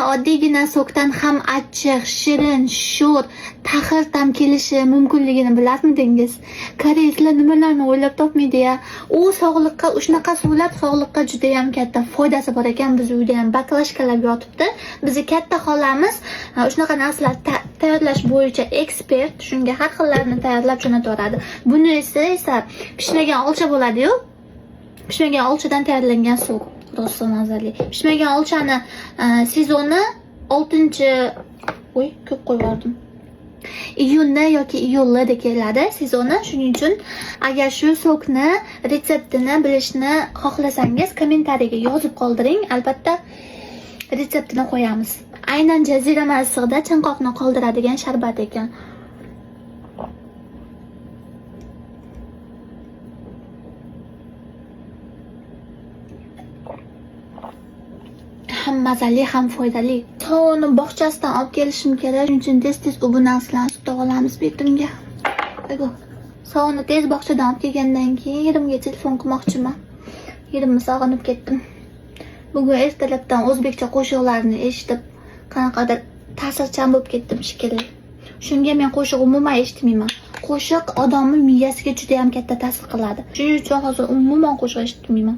Bitta oddiygina sokdan ham achchiq, shirin, sho'r, taxir ta'm kelishi mumkinligini bilarmidingiz? Koreyslar nimalarni o'ylab topmaydi-ya. U sog'liqqa, shunaqa suvlar sog'liqqa juda ham katta foydasi bor ekan. Biz uyda ham baklashkalab yotibdi. Bizni katta xolamiz shunaqa narsalar tayyorlash bo'yicha ekspert, shunga har xillarini tayyorlab jo'nataveradi. Buni esa pishmagan olcha bo'ladi-yu. Pishmagan olchadan tayyorlangan sok. Rosa mazali. Pishmagan olchani sezoni 6. Oy, ko'p qo'yib yubordim. Iyunda yoki iyulda keladi sezoni. Shuning uchun agar shu sokni retseptini bilishni xohlasangiz, kommentariyaga yozib qoldiring. Albatta retseptini qo'yamiz. Aynan jazirama issiqda chanqoqni qoldiradigan sharbat ekan. Ham mazali, ham foydali. Sovuni bog'chasidan olib kelishim kerak. Shuning uchun tez-tez u bu narsalarni sutib olamiz betimga. Ego. Sovuni tez bog'chadan olib kelgandan keyin erimga telefon qilmoqchiman. Erimni sog'inib ketdim. Bugun ertalabdan o'zbekcha qo'shiqlarni eshitib, qanaqadir ta'sirchan bo'lib ketdim shekilli. Shunga men qo'shiq umuman eshitmayman. Qo'shiq odamning miyasiga juda ham katta ta'sir qiladi. Shuning uchun hozir umuman qo'shiq eshitmayman.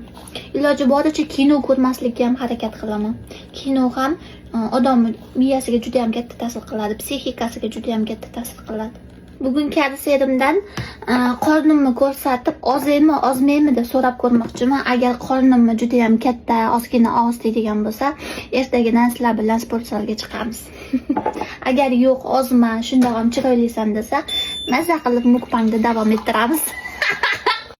Iloji boricha kino ko'rmaslikka ham harakat qilaman. Kino ham odamning miyasiga juda ham katta ta'sir qiladi, psixikasiga juda ham katta ta'sir qiladi. Bugun karis erimdan qornimni ko'rsatib, ozaymi, ozmaymi deb so'rab ko'rmoqchiman. Agar qornimni juda ham katta, ozgina oz deydigan bo'lsa, ertagidan sizlar bilan sport zalga chiqamiz. Agar yo'q, ozma, shundoq ham chiroylisan desa, mazza qilib mukbangda davom ettiramiz.